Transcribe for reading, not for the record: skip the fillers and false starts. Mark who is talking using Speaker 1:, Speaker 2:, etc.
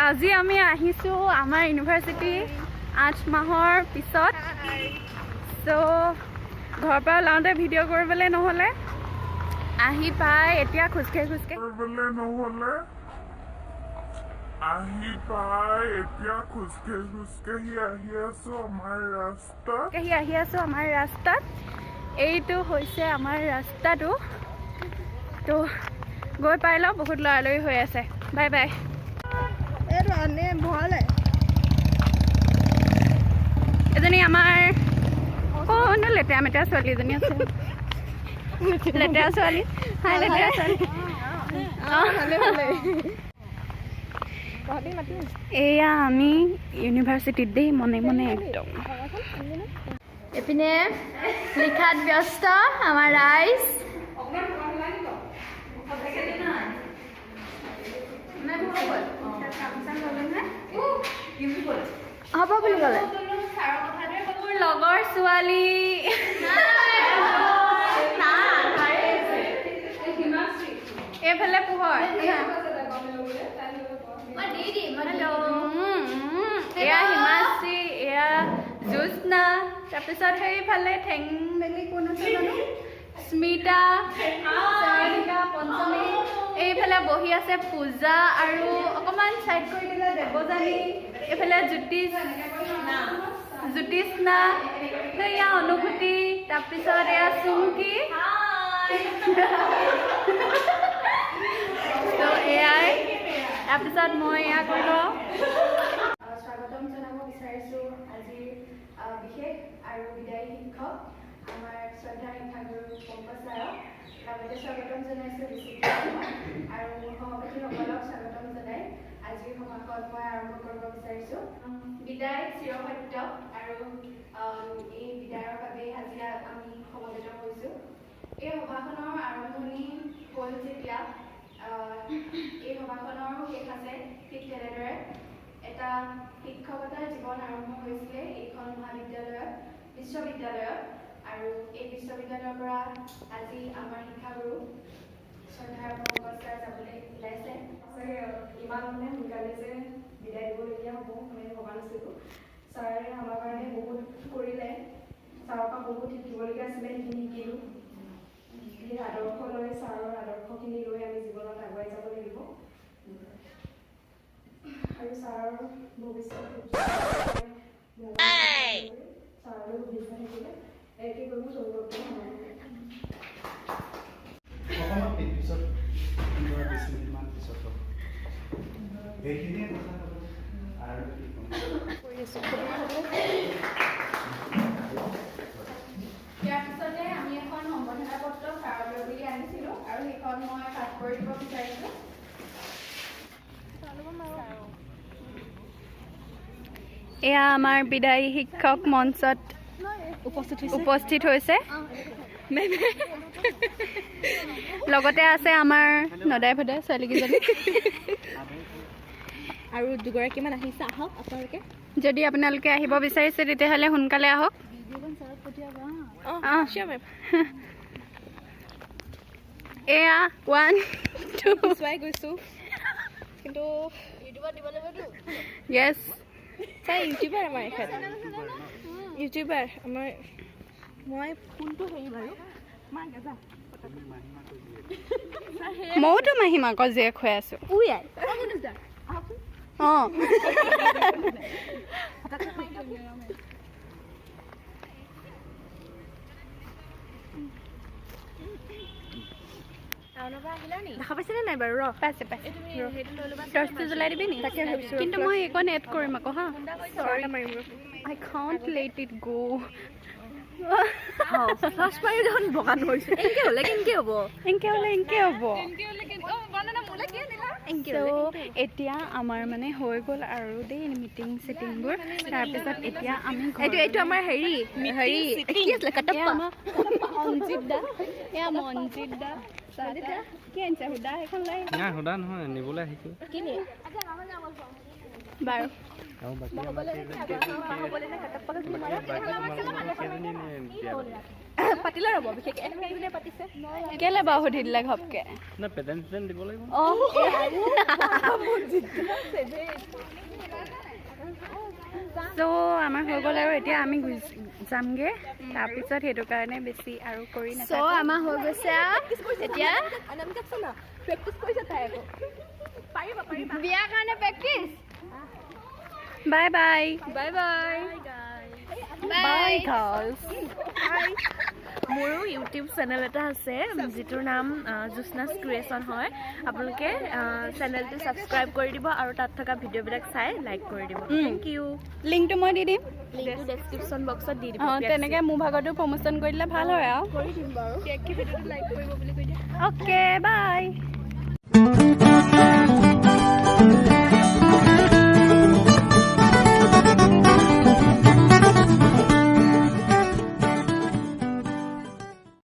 Speaker 1: আজি আমি আহিছোঁ আমাৰ ইউনিভাৰ্চিটি 8 মাহৰ পিছত। চ' ঘৰৰ পৰা ওলাওঁতে ভিডিঅ' কৰিবলৈ নহ'লে, আহি পাই এতিয়া খোজকাঢ়ি খোজকাঢ়ি
Speaker 2: কৰিবলৈ নহ'লে, আহি পাই এতিয়া খোজকাঢ়ি খোজকাঢ়ি আহি আছো আমাৰ ৰাস্তাত।
Speaker 1: খোজকাঢ়ি আহি আছোঁ আমাৰ ৰাস্তাত। এইটো হৈছে আমাৰ ৰাস্তাটো। তো গৈ পাই লওঁ, বহুত লৰালৰি হৈ আছে। Bye bye.
Speaker 3: এইটো আনে ভৰালে।
Speaker 1: এজনী আমাৰ কোন লেতেৰা মেতেৰা ছোৱালী এজনী আছে। লেতেৰা ছোৱালী, হাই লেতেৰা ছোৱালী।
Speaker 3: ভালে ভালে, তহঁতি মাতি।
Speaker 1: এয়া আমি ইউনিভাৰ্চিটিত দেই, মনে মনে একদম।
Speaker 4: এইপিনে লিখাত ব্যস্ত আমাৰ ৰাইজ। হ'ব বুলি ক'লে।
Speaker 1: মোৰ লগৰ ছোৱালী। এইফালে পোহৰ। এয়া হিমাশ্ৰী, এয়া জ্যোৎস্না, তাৰপিছত সেইফালে ঠেং মেলি কোন আছে জানো, স্মিতা, চয়নিকা, পঞ্চমী। এইফালে বহি আছে পূজা আৰু অকণমান চাইড কৰি দিলে দেৱযানী। এইফালে জ্যোতিষ, জ্যোতিষ্ণা, এয়া অনুভূতি, তাৰপিছত এয়া চুমকি। ত' এয়াই, তাৰপিছত মই এয়া কৰি লওঁ।
Speaker 5: স্বাগতম জনাব বিচাৰিছোঁ আজিৰ বিশেষ আৰু বিদায়ী শিক্ষক, আমাৰ শ্ৰদ্ধাৰ শিক্ষাগুৰু পংকজ ছাৰক। লগতে স্বাগতম জনাইছোঁ আৰু মোৰ সহপাঠীসকলক স্বাগতম জনাই আজিৰ সভাখন মই আৰম্ভ কৰিব বিচাৰিছোঁ। বিদায় চিৰসত্য আৰু এই বিদায়ৰ বাবে আজি আমি সমবেত হৈছোঁ। এই সভাখনৰ আৰম্ভণি হ'ল যেতিয়া, এই সভাখনৰো শেষ আছে। ঠিক তেনেদৰে এটা শিক্ষকতাৰ জীৱন আৰম্ভ হৈছিলে এইখন মহাবিদ্যালয়ত, বিশ্ববিদ্যালয়ত আৰু এই বিশ্ববিদ্যালয়ৰ পৰা আজি আমাৰ শিক্ষাগুৰু শ্ৰদ্ধাৰ পংকজ ছাৰ যাবলৈ ওলাইছে।
Speaker 3: সঁচাকৈ ইমান মানে সোনকালে যে বিদায় দিবলগীয়া হ'ব, মই ভবা নাছিলোঁ। ছাৰে আমাৰ কাৰণে বহুত কৰিলে। ছাৰৰ পৰা বহুত শিকিবলগীয়া আছিলে, সেইখিনি শিকিলোঁ। সেই আদৰ্শ লৈ, ছাৰৰ আদৰ্শখিনি লৈ আমি জীৱনত আগুৱাই যাব লাগিব আৰু ছাৰৰ ভৱিষ্যত, ছাৰলৈ শুভেচ্ছা থাকিলে। একে কৈ মোৰ চৌহদটো সামৰণি।
Speaker 6: অকণমান পিছত, 15-20 মিনিটমান পিছত হ'ব। সেইখিনিয়ে কথা ক'ব আৰু কি ক'ম?
Speaker 3: কৰি আছোঁ।
Speaker 5: ইয়াৰ পিছতে আমি এখন সম্বৰ্ধনা পত্ৰ ছাৰলৈ বুলি আনিছিলোঁ আৰু সেইখন মই পাঠ কৰি দিব বিচাৰিছোঁ।
Speaker 1: এয়া আমাৰ বিদায়ী শিক্ষক মঞ্চত
Speaker 3: উপস্থিত হৈছে।
Speaker 1: উপস্থিত হৈছে। লগতে আছে আমাৰ নদাই ভদাই ছোৱালীকেইজনী।
Speaker 3: আৰু দুগৰাকীমান আহিছে, আহক আপোনালোকে।
Speaker 1: যদি আপোনালোকে আহিব বিচাৰিছে, তেতিয়াহ'লে সোনকালে আহক।
Speaker 3: অঁ, চিয়'ৰ মেম।
Speaker 1: এয়া ওৱান, টু।
Speaker 3: পিছুৱাই গৈছোঁ কিন্তু।
Speaker 1: য়েছ।
Speaker 3: ছাৰ ইউটিউবাৰ, আমাৰ এখেত ইউটিউবাৰ আমাৰ। মই ফোনটো হেৰি বাৰু মা গেজা।
Speaker 1: ময়োতো মাহীমাকৰ জীয়েক হৈ আছোঁ।
Speaker 3: উই আই।
Speaker 1: অঁ।
Speaker 3: দেখা পাইছেনে নাই বাৰু? ৰ।
Speaker 1: পাইছে পাইছে। টৰ্চটো জ্বলাই দিবি নি?
Speaker 3: তাকে ভাবিছোঁ।
Speaker 1: কিন্তু মই এইকণ এড কৰিম আকৌ হা।
Speaker 3: মাৰিম ৰ।
Speaker 1: আই কাণ্ট লেট it গ'।
Speaker 3: ফ্লাছ মাৰি দেখোন বগা নহৈছোঁ। এনেকে হ'লে কেনেকে হ'ব?
Speaker 1: এনেকে হ'লে এনেকে হ'ব।
Speaker 3: এনেকে।
Speaker 1: চ' এতিয়া আমাৰ মানে হৈ গ'ল আৰু দেই মিটিং চিটিংবোৰ। তাৰপিছত এতিয়া আমি
Speaker 3: এইটো আমাৰ হেৰি হেৰি কি আছিলে?
Speaker 1: এয়া
Speaker 3: কাটাপ্পা।
Speaker 1: আমাৰ অঞ্জিত দা, এয়া মঞ্জিত দা। কি আনিছে? সুদা সেইখন লৈ আহিছে।
Speaker 7: নাই, সোধা নহয়, নিবলৈ আহিছোঁ।
Speaker 1: বাৰু।
Speaker 7: আৰু বাকী আমাৰ কেইজনী, বাকী তোমালোকৰ কেইজনী বিয়া পাতিলে?
Speaker 3: পাতিলে ৰ'ব, বিশেষকৈ এনেকুৱা কোনে পাতিছে?
Speaker 1: কেলে বাৰু সুধি দিলে ঘপকে?
Speaker 7: নাই, প্ৰেজেণ্ট চেজেণ্ট দিব লাগিব।
Speaker 1: অঁ, ত' আমাৰ হৈ গ'ল আৰু এতিয়া আমি গুচি যামগৈ তাৰপিছত, সেইটো কাৰণে বেছি আৰু কৰি
Speaker 4: চ'
Speaker 1: নাথাকোঁ।
Speaker 4: আমাৰ হৈ গৈছে আৰু এতিয়া
Speaker 3: প্ৰেক্টিচ কৰিছে তাই আকৌ। পাৰিবা, পাৰিবা।
Speaker 4: বিয়াৰ কাৰণে practice.
Speaker 1: Bye bye.
Speaker 3: Bye bye.
Speaker 4: Bye.
Speaker 1: Girls.
Speaker 8: মোৰো ইউটিউব চেনেল এটা আছে, যিটোৰ নাম জ্যোৎস্নাছ ক্ৰিয়েশ্যন হয়। আপোনালোকে চেনেলটো ছাবস্ক্ৰাইব কৰি দিব আৰু তাত থকা ভিডিঅ'বিলাক চাই লাইক কৰি দিব। Thank U.
Speaker 1: লিংকটো মই দি দিম।
Speaker 8: লিংকটো ডেছক্ৰিপশ্যন বক্সত দি দিব।
Speaker 1: অঁ, তেনেকৈ মোৰ ভাগতো প্ৰমোশ্যন কৰি দিলে ভাল হয় আৰু।
Speaker 8: কৰি দিম বাৰু।
Speaker 1: অ'কে, বাই।